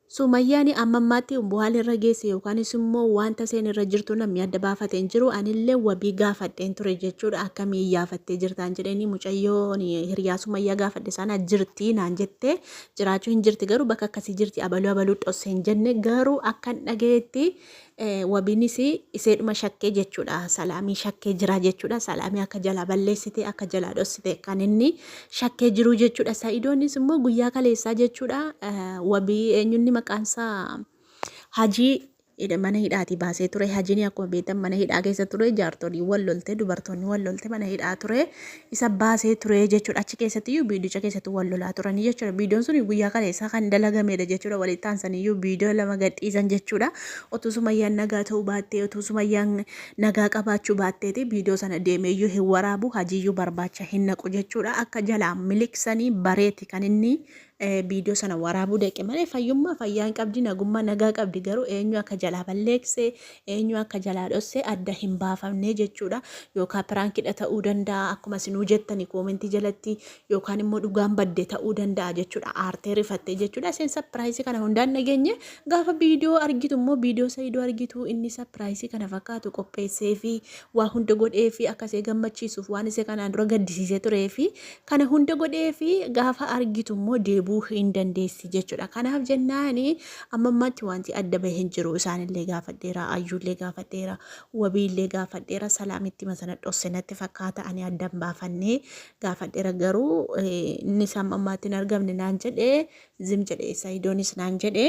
Sumayyaan amma ammaatti waan irra geesse yookaanis immoo wanta isheen irra jirtu namni adda baafate hin jiru. Anillee wabii gaafadheen ture jechuudha. Akkamii iyyaafattee jirtaan jedheeni mucayyoon hiriyaa Sumayyaa gaafadhe sana jirti naan jette. Jiraachuu hin jirti garuu bakka akkasii jirti abaluu abaluu dhosse hin jenne garuu akkan dhagayetti Wabiinis iseedhuma shakkee jechuudha. Salaamii shakkee jira jechuudha. Salaamii akka jalaa balleessite akka jalaa dhossite kan inni shakkee jiru jechuudha. Sa'idoonis immoo guyyaa kaleessaa jechuudha. Wabii eenyunni maqaansaa Hajii mana hidhaatii baasee ture. Hajiin akkuma beektan mana hidhaa keessa ture. Jaartolii wal lolte dubartoonni wal lolte mana hidhaa ture. Isa baasee ture jechuudha. Achi keessatti iyyuu viidiyocha keessatti wal lolaa turanii jechuudha. Viidiyoon sun guyyaa kaleessaa kan dalagameedha jechuudha. Walitti aansanii iyyuu viidiyoo lama gadhiisan jechuudha. Otuu Sumayyaan nagaa ta'uu baattee, otuu Sumayyaan nagaa qabaachuu baatteeti viidiyoo sana deemee iyyuu hin waraabu, Hajiiyyuu barbaacha hin naqu jechuudha. Akka jalaa miliqsanii bareeti kan inni viidiyoo sana waraabuu dhaqe malee fayyummaa fayyaa hin qabdi, nagummaa nagaa qabdi garuu eenyu akka jalaa balleesse, eenyu akka jalaa dhosse adda hin baafamne jechuudha. Yookaan piraankidha ta'uu danda'a akkuma isinuu jettani koomentii jalatti yookaan immoo dhugaan badde ta'uu danda'a jechuudha. Aartee rifattee jechuudha. Isheen sapiraayisii kana hundaan dhageenye gaafa viidiyoo argitu immoo viidiyoo Sa'idoo argitu inni sapiraayisii kana fakkaatu qopheessee fi waa hunda godhee fi akka ishee gammachiisuuf waan ishee kanaan dura gaddisiisee turee fi kana hunda godhee fi gaafa argitu immoo deebuu hin dandeessi jechuudha. Kanaaf jennaani amma ammaatti wanti adda bahee hin jiru. Isaanillee gaafadheera, Ayyuullee gaafadheera, Wabiillee gaafadheera, Salaamitti masana dhosse natti fakkaata ani adda hin baafannee gaafadheera garuu innis amma ammaatti hin argamne naan jedhe zim jedhe Sayidoonis naan jedhe.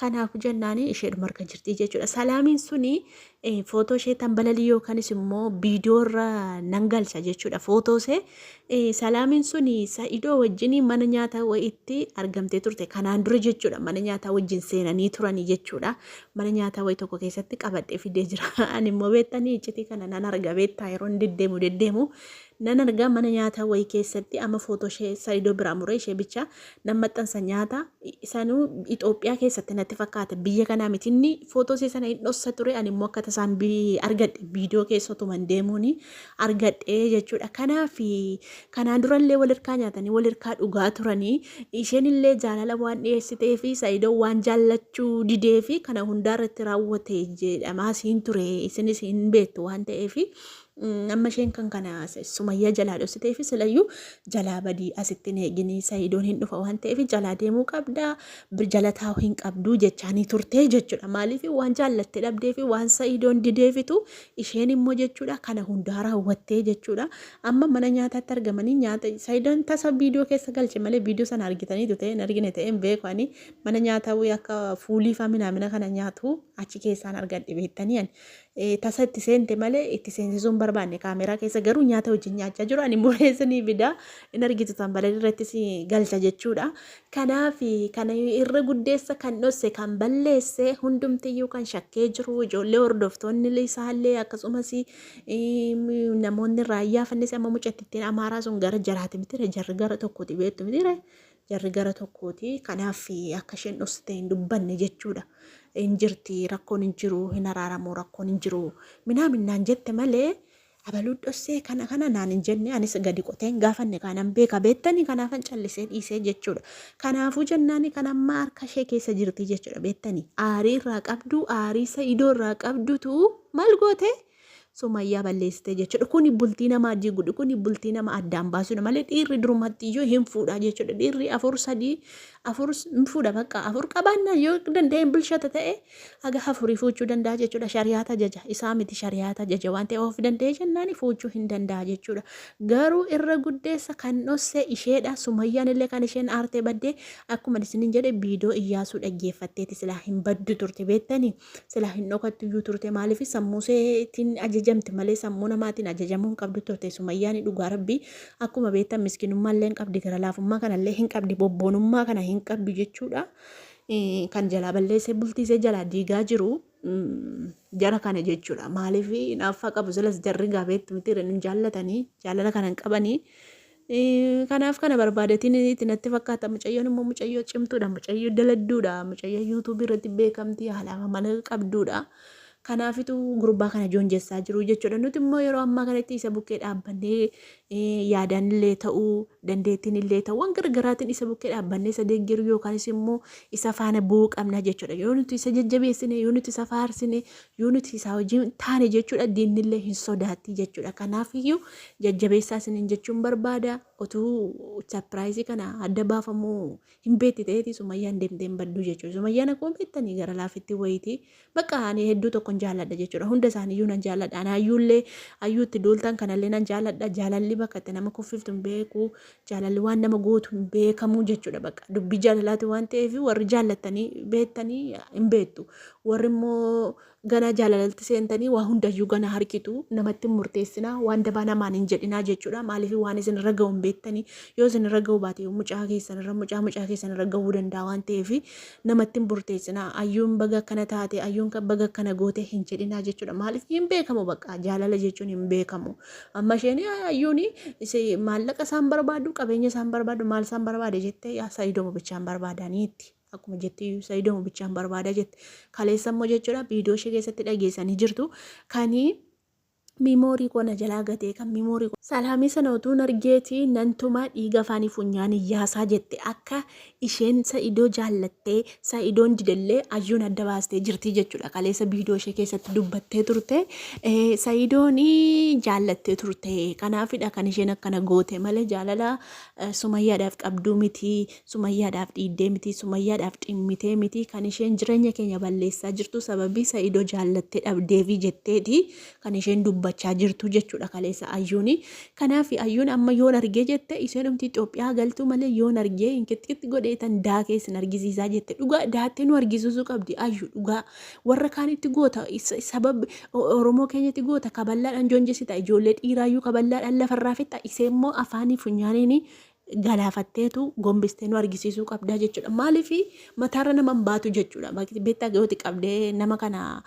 Kanaafu jennaani isheedhuma harka jirti jechuudha. Salaamiin suni footoo ishee tambalalii yookaanis immoo viidiyoo irra nan galcha jechuudha. Footoo ishee salaamiin suni Sa'idoo wajjin mana nyaataa wayiitti argamtee turte. Kanaan dura jechuudha mana nyaataa wajjin seenanii turanii jechuudha. Mana nyaataa wayii tokko keessatti qabadhee fidee jira. Ani immoo beektanii iccitii kana nan arga beektaa yeroo inni deddeemu deddeemu nan arga mana nyaataa wayii keessatti amma footoo ishee Sa'idoo biraa muree ishee bicha nan maxxansa nyaata sanuu Itoophiyaa keessatti natti fakkaata biyya kanaa miti inni footoo ishee sana hin dhossa ture ani immoo akka tasaan argadhe viidiyoo keessa otuman deemuun argadhe jechuudha kanaaf kanaan durallee wal hirkaa nyaatanii wal hirkaa dhugaa turanii isheen illee jaalala waan dhiyeessitee fi Sa'idoo waan jaallachuu didee fi kana hundaa irratti raawwate jedhamaa siin ture isinis hin beektu waan ta'eef Amma isheen kan kana Sumayyaa jalaa dhoksitee fi silayyuu jalaa badii asitti hin eegini Sayidoon hin dhufa waan ta'eef jalaa deemuu qabda jala taa'u hin qabdu jechaanii turtee jechuudha. Maaliif waan jaallatte dhabdee fi waan Sayidoon dideefitu isheen immoo jechuudha kana hundaa raawwattee jechuudha. Amma mana nyaataatti argamanii nyaata Sayidoon tasa viidiyoo keessa galche malee viidiyoo sana argitaniitu ta'e hin argine ta'e hin beeku ani mana nyaataa wayii akka fuulii faa minaamina kana nyaatu achi keessaan argadhe beektanii ani. Tasa itti seente malee itti seensisuu hin barbaanne kaameeraa keessa garuu nyaata wajjin nyaachaa jiru ani muree ni fida in argitu tambalee irrattis galcha jechuudha. Kanaaf kana irra guddeessa kan dhosse kan balleesse hundumtiyyuu kan shakkee jiru ijoollee hordoftoonni isaallee akkasumas namoonni raayyaa fannis amma mucattittiin amaaraa sun gara jaraati mitire jarri gara tokkooti beektu mitire Jarri gara tokkooti. Kanaaf akka isheen dhoksite hin dubbanne jechuudha. Hin jirti rakkoon hin jiru hin araaramu rakkoon hin jiru minaamin naan jette malee abaluu dhossee kana kana naan hin jenne anis gadi qotee hin gaafanne kaanan beeka beettanii kanaafan callisee dhiisee jechuudha. Kanaafuu jennaani kan amma harka ishee keessa jirti jechuudha beettanii aarii irraa qabdu aarii sa'idoo irraa qabdutu maal goote? Sumayyaa balleessite jechuudha. Kuni bultii namaa diigudha. Kuni bultii nama addaan baasudha malee dhiirri durumatti iyyuu hin fuudha jechuudha. Dhiirri afur sadii afur hin fuudha bakka afur qabaannaan yoo danda'e hin bulchata ta'e haga afurii fuuchuu danda'a jechuudha. Shariyaata ajaja isaa miti shariyaata ajaja waan ta'eef of danda'e jennaan fuuchuu hin danda'a jechuudha. Garuu irra guddeessa kan dhosse isheedha. Sumayyaan illee kan isheen aartee baddee akkuma isinin jedhe viidiyoo Iyyaasuu dhaggeeffatteeti silaa hin baddu turte beektanii. Silaa hin dhokattuyyuu turte maaliif sammuu seetiin ajajamti malee sammuu namaatiin ajajamuu hin qabdu turte Sumayyaan dhugaa rabbii akkuma beektan miskinummaa illee hin qabdi gara laafummaa kana illee hin qabdi bobboonummaa kana hin qabdu jechuudha. Kan jalaa balleessee bultiisee jalaa diigaa jiru jara kana jechuudha. Maaliif hinaaffaa qabu silas jarri gaabeetti miti hin jaallatanii jaalala kana hin qabanii. Kanaaf kana barbaadetiin itti natti fakkaata. Mucayyoon immoo mucayyoo cimtuudha. Mucayyoo daladduudha. Mucayyoo yuutuubii irratti beekamtii haala amala qabduudha. Kanaafitu gurbaa kana joonjessaa jiru jechuudha. Nuti immoo yeroo ammaa kanatti isa bukkee dhaabbannee yaadaan illee ta'uu dandeettiin illee ta'uu waan garaagaraatiin isa bukkee dhaabbannee isa deeggaruu yookaanis immoo isa faana bu'uu qabna jechuudha. Yoo nuti isa jajjabeessine, yoo nuti isa faarsine, yoo nuti isaa wajjin taane jechuudha diinni illee hin sodaatti jechuudha. Kanaafiyyuu jajjabeessaa isiniin jechuun barbaada. Otuu sapiraayizii kana adda baafamuu hin beekti ta'eeti Sumayyaan deemtee hin baddu jechuudha. Sumayyaan akkuma beektanii gara laafitti wayiiti. Bakka ani hedduu tokkon jaalladha jechuudha. Hunda isaaniiyyuu nan jaalladha. Ani hayyuullee hayyuutti duultan kanallee nan jaalladha. Jaalalli bakka itti nama kuffiftu hin beeku. Jaalalli waan nama gootu hin beekamu jechuudha. Bakka dubbii jaalalaati waan ta'eef warri jaallattanii beektanii hin beektu. Warri immoo Ganaa jaalalaltti seentanii waa hundayyuu ganaa harkitu namatti hin murteessinaa waan dabaa namaan hin jedhinaa jechuudha maaliif waan isin irra ga'u hin beektanii yoo isin irra ga'u baate mucaa keessan irra mucaa mucaa keessan irra ga'uu danda'a waan ta'eef namatti hin murteessinaa ayyuun baga akkana taate ayyuun baga akkana goote hin jedhinaa jechuudha maaliif hin beekamu bakka jaalala jechuun hin beekamu amma isheen ayyuun maallaqa isaan barbaadu qabeenya isaan barbaadu maal isaan barbaade jettee yaa sa'idooma bichaan barbaadaniitti. Akkuma jetti iyyuu Sa'idooma bichaan barbaada jette. Kaleessa immoo jechuudha viidiyoo ishee keessatti dhageessanii jirtu kanii miimoorii koo na jalaa gatee kan miimoorii koo Salaamii sana utuun argeeti nan tumaa dhiiga afaanii funyaanii yaasaa jette akka isheen Sa'idoo jaallattee Sa'idoon didellee ayyuun adda baastee jirti jechuudha kaleessa viidiyoo ishee keessatti dubbattee turte Sa'idoon jaallattee turte kanaafidha kan isheen akkana goote malee jaalala Sumayyaadhaaf qabduu miti Sumayyaadhaaf dhiiddee miti, Sumayyaadhaaf dhimmitee miti, kan isheen jireenya keenya balleessaa jirtu sababii Sa'idoo jaallattee dhabdeefi jetteeti kan isheen dubbachaa jirtu jechuudha kaleessa Ayyuuni. Kanaaf Ayyuun amma yoon argee jette isheen dhumti Itoophiyaa galtuu malee yoon argee hin qixxiqixxi godhee tan daakee isin argisiisaa jette. Dhugaa daattee nu argisiisuu qabdi Ayyu dhugaa. Warra kaanitti goota sabab Oromoo keenyatti goota kaballaadhaan joonjessita ijoollee dhiiraayyuu kaballaadhaan lafarraa fixxa isee immoo afaanii funyaaniin galaafatteetu gombistee nu argisiisuu qabdaa jechuudha. Maaliif mataarra nama hin baatu jechuudha. Beektaa yooti qabdee nama kana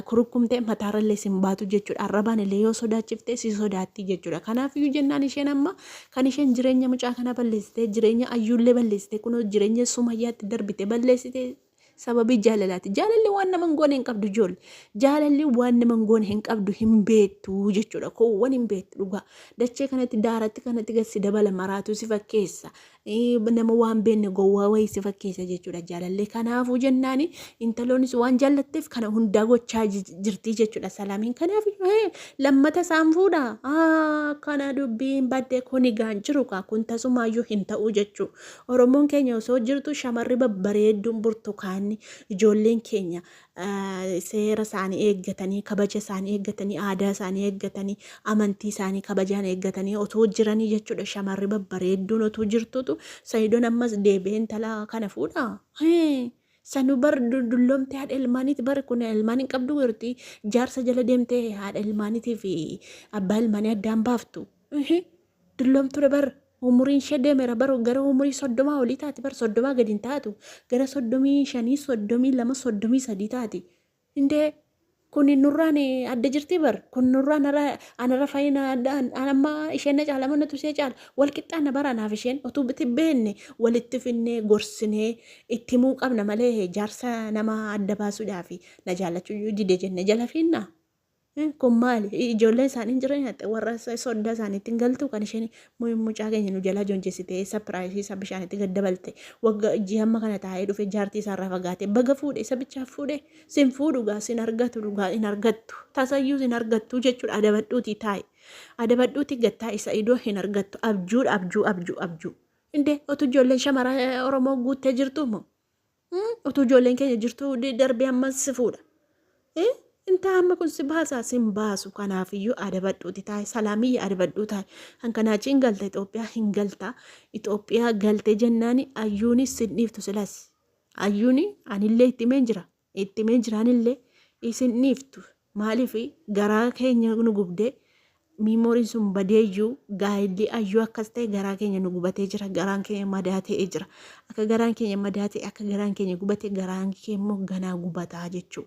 kurukkumte mataarra illee sin baatu jechuudha. Arrabaan illee yoo sodaachifte si sodaatti jechuudha. Kanaaf iyyuu jennaan isheen amma kan isheen jireenya mucaa kana balleessite jireenya ayyuullee balleessite kunoo jireenya sumayyaatti darbite balleessite Sababii jaalalaati. Jaalalli waan nama hin goone hin qabdu ijoolle. Jaalalli waan nama hin goone hin qabdu hin beektu jechuudha. Koowwan hin beektu dhugaa. Dachee kanatti daaratti kanatti gad si dabala maraatu si fakkeessa. Nama waan beekne gowwaa wayii si fakkeessa jechuudha jaalalli. Kanaafuu jennaani intaloonis waan jaallatteef kana hundaa gochaa jirti jechuudha salaamiin. Kanaaf lammata isaan fuudha. Kana dubbiin badde kuni gaan jiru kaa kun tasumaayyuu hin ta'u jechuudha. Oromoon keenya osoo jirtu shamarri babbareedduun burtukaanni ijoolleen keenya seera isaanii eeggatanii kabaja isaanii eeggatanii aadaa isaanii eeggatanii amantii isaanii kabajaan eeggatanii otoo jiranii jechuudha shamarri babbareedduun otoo jirtutu Sayidoon ammas deebi'ee intala kana fuudha. Sanu bar dulloomte haadha ilmaaniiti bar kun ilmaan hin qabdu jirti jaarsa jala deemtee haadha ilmaaniitii fi abbaa ilmaanii addaan baaftu. Dulloomture bar umuriin ishee deemera bar gara umurii 30 olii taati bar 30 gadi hin taatu gara 35 32 33 taati indee kun nurraan adda jirti bar kun nurraan anarra fayyina amma isheen na caala mana ishee caala wal qixxaanna bara anaaf isheen utuu itti beenne walitti finnee gorsinee itti himuu qabna malee jaarsa nama adda baasuudhaaf na jaallachuu dide jenne jala fiinna. Kun maali? Ijoolleen isaanii hin jiran nyatte warra soddaa isaaniitti hin galtu kan isheen mucaa keenya nu jalaa joonjessitee sapiraayisii isa bishaanitti gad dabalte wagga ji'a amma kana taa'ee dhufe jaartii isaarraa fagaatee baga fuudhe isa bichaaf fuudhe sin fuudhu gaa sin argatu dhugaa hin argattu tasayyuu sin argattu jechuudha adabadhuutii taa'i adabadhuutii gad taa'i sa'idoo hin argattu abjuudha abjuu abjuu abjuu indee otuu ijoolleen shamara Oromoo guuttee jirtu moo Utuu ijoolleen keenya jirtuu darbee ammas si fuudha. Intaa amma kun si baasaa sin baasu kanaafiyyuu adabadhuuti taa'e salaamiyya adabadhuu taa'e kan kanaa achi hin galta Itoophiyaa hin galta Itoophiyaa galtee jennaani ayyuunis sin dhiiftu silas ayyuuni anillee itti himeen jira itti himeen jira anillee isin dhiiftu Maaliif garaa keenya nu gubde miimooriin sun badeeyyuu gaa'illi ayyuu akkas ta'e garaa keenya nu gubatee jira garaan keenya madaa ta'ee jira akka garaan keenya madaa ta'e akka garaan keenya gubate garaan kee immoo ganaa gubataa jechuu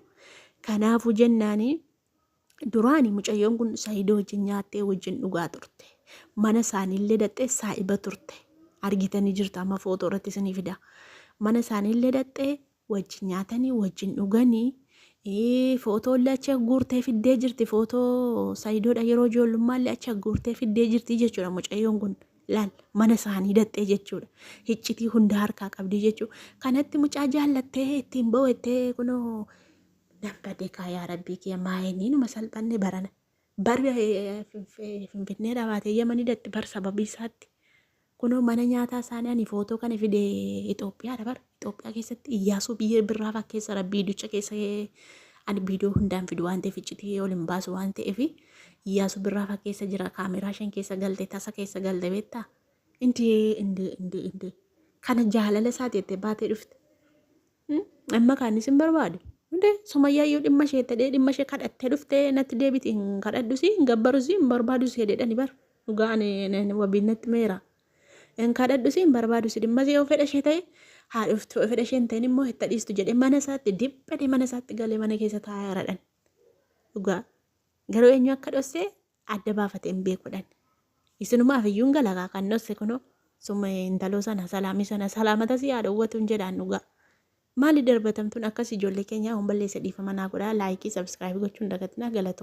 kanaafuu jennaani duraani mucayyoon kun Saayidoo wajjin nyaattee wajjin dhugaa turte mana isaaniillee dhaxxee saa'iba turte argitanii jirtu amma footoo irratti isinii fida mana isaaniillee dhaxxee wajjin nyaatanii wajjin dhuganii Footoo illee achi guurtee fiddee jirti. Footoo Sayidoodha yeroo ijoollummaa illee achi guurtee fiddee jirti jechuudha mucayyoon kun. Laal mana isaanii daxxee jechuudha. Hiccitii hunda harkaa qabdi jechuudha. Kanatti mucaa jaallattee ittiin bo'ettee kunoo nan badee kaa yaa rabbii kiyya maayinii numa salphanne barana. Bar Finfinnee dhabaatee Yamanii datti bar sababii isaatti. Kunoo mana nyaataa isaanii ani footoo kana fide Itoophiyaadha bar. Itoophiyaa keessatti Iyyaasuu biyya birraa fakkeessa rabbii ducha keessa ani viidiyoo hundaan fidu waan ta'eef iccitii ol hin baasu waan ta'eef Iyyaasuu birraa fakkeessa jira kaameraa shan keessa galte tasa keessa galte beektaa. Indee indee indee indee kana jaalala isaati jettee baatee dhufte. Amma kaanis hin barbaadu. Indee Sumayyaa iyyuu dhimma ishee ta'ee dhimma ishee kadhattee dhuftee natti deebiti hin kadhadhusi hin gabbarusi hin barbaadusi jedhani bar. Dhugaa ani wabiin natti meera. Hin kadhadhusi hin barbaadusi dhimma ishee yoo fedha ishee ta'e haa dhuftu yoo fedha ishee hin ta'in immoo itti dhiistu jedhee mana isaatti diphadhee mana isaatti galee mana keessa taa'aa jiradhan. Dhugaa garuu eenyu akka dhossee adda baafatee hin beekudhan. Isinumaaf iyyuu hin galagaa kan dhosse kunoo suma intaloo sana salaamii sana salaamata si haa dhowwatuun jedhaan dhugaa. Maali darbatamtuun akkas ijoollee keenyaa hin balleessa dhiifama naa godhaa laayikii sabskiraayib gochuun dagatinaa galatooma.